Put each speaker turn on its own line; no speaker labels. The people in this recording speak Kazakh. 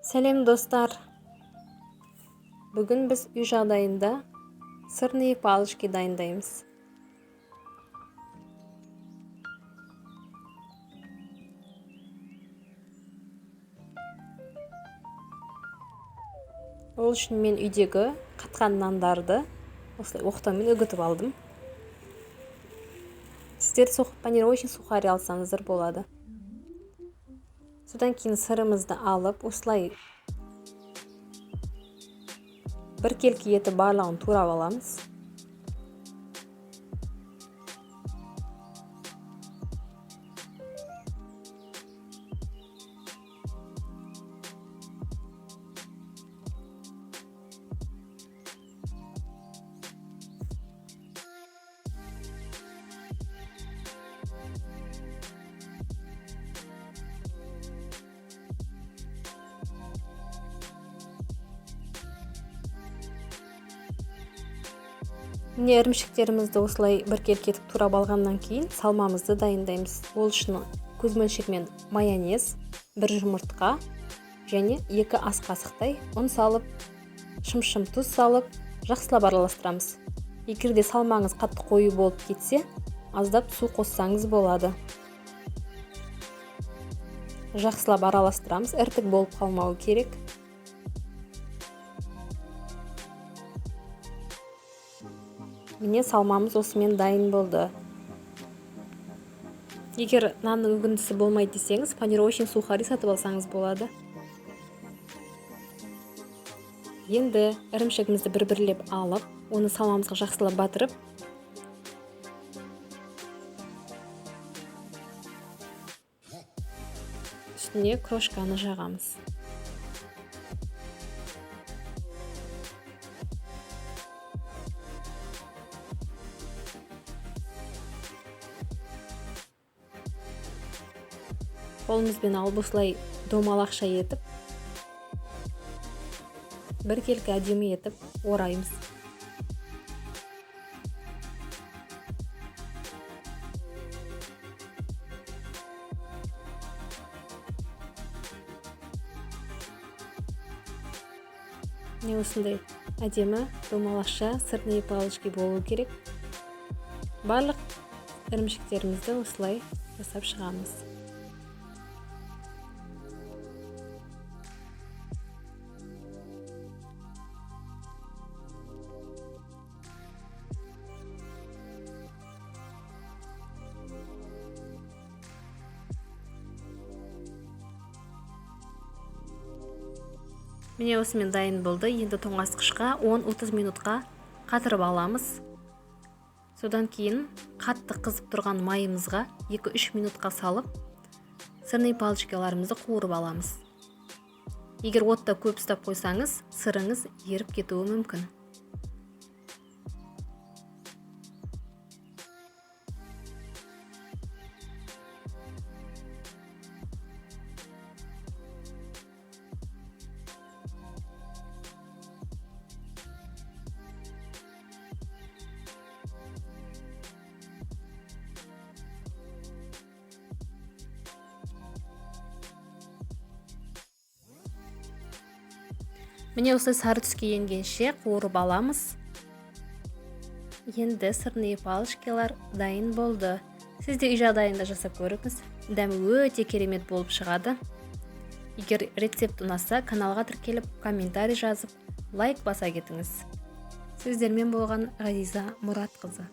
Сәлем, достар! Бүгін біз үй жағдайында сырные палочки дайындаймыз. Ол үшін мен үйдегі қатқан нандарды осылай оқтаумен үгітіп алдым. Сіздер панировочный сухарь алсаңыздар болады. Содан кейін сырымызды алып, осылай біркелкі етіп барлығын турап аламыз. Міне, ірімшіктерімізді осылай біркелкі етіп турап алғаннан кейін салмамызды дайындаймыз. Ол үшін көз мөлшерімен майонез, бір жұмыртқа және 2 ас қасықтай ұн салып, шым-шым тұз салып, жақсылап араластырамыз. Егер де салмаңыз қатты қою болып кетсе, аздап су қоссаңыз болады. Жақсылап араластырамыз, іртік болып қалмауы керек. Міне, салмамыз осымен дайын болды. Егер нанның үгіндісі болмайды десеңіз, панировочный сухари сатып алсаңыз болады. Енді ірімшігімізді бір-бірлеп алып, оны салмамызға жақсылап батырып, үстіне крошканы жағамыз. Қолымызбен алып осылай домалақша етіп, біркелкі әдемі етіп ораймыз. Міне, осындай әдемі домалақша сырные палочки болу керек. Барлық ірімшіктерімізді осылай жасап шығамыз. Міне, осымен дайын болды. Енді тоңазытқышқа 10-30 минутқа қатырып аламыз. Содан кейін қатты қызып тұрған майымызға 2-3 минутқа салып, сырный палочкаларымызды қуырып аламыз. Егер отта көп ұстап қойсаңыз, сырыңыз еріп кетуі мүмкін. Міне, осылай сары түске енгенше қуырып аламыз. Енді сырные палочкалар дайын болды. Сіз де үй жағдайында жасап көріңіз. Дәмі өте керемет болып шығады. Егер рецепт ұнаса, каналға тіркеліп, комментарий жазып, лайк баса кетіңіз. Сіздермен болған Ғазиза Мұратқызы.